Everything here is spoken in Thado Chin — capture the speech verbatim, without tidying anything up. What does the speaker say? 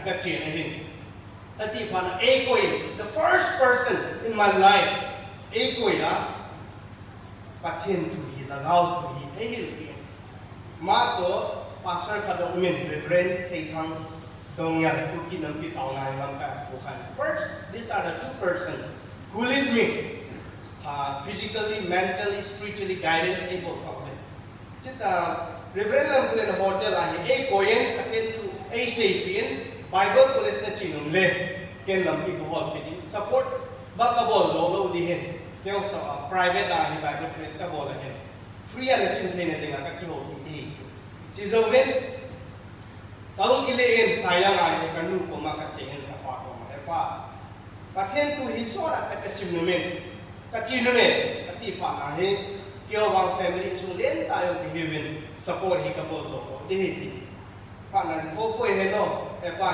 kachen ahin. Kati phat na eikoi, the first person in my life, eikoi a, Pathen thu hi, Lhagao thu hi eihil in. Ama toh pastor khat aumin, Reverend Seithang Dongel, Kuki Nampi Taona in Lamka a Kuki. First, these are the two persons who lead me, uh, physically, mentally, spiritually guidance eibol kha uvin. Chutah Reverend Lamkhulen hotel a hi eikoi in, Pathen thu eiseipeh in, Bible college nache nom le, ken lampi kaholpeh in, support bang kabol jou lou ding ahin. Kei jong sa, uh, private a hi Bible college kabol ahin. Free a nasim theina dinga kakihoupi ahi. Chujouvin, kahung kile in Saiyang a hi kanu koma kasei in, kapa koma, He pa, Pathen thu hi sot a kasim nom in, kache nom e, kati phat na hi, keiho vang family issue lentah jong kahiuvin, support hi kabol jou lou ding ahi, ati. Phat na, Nikho poi he no, He pa,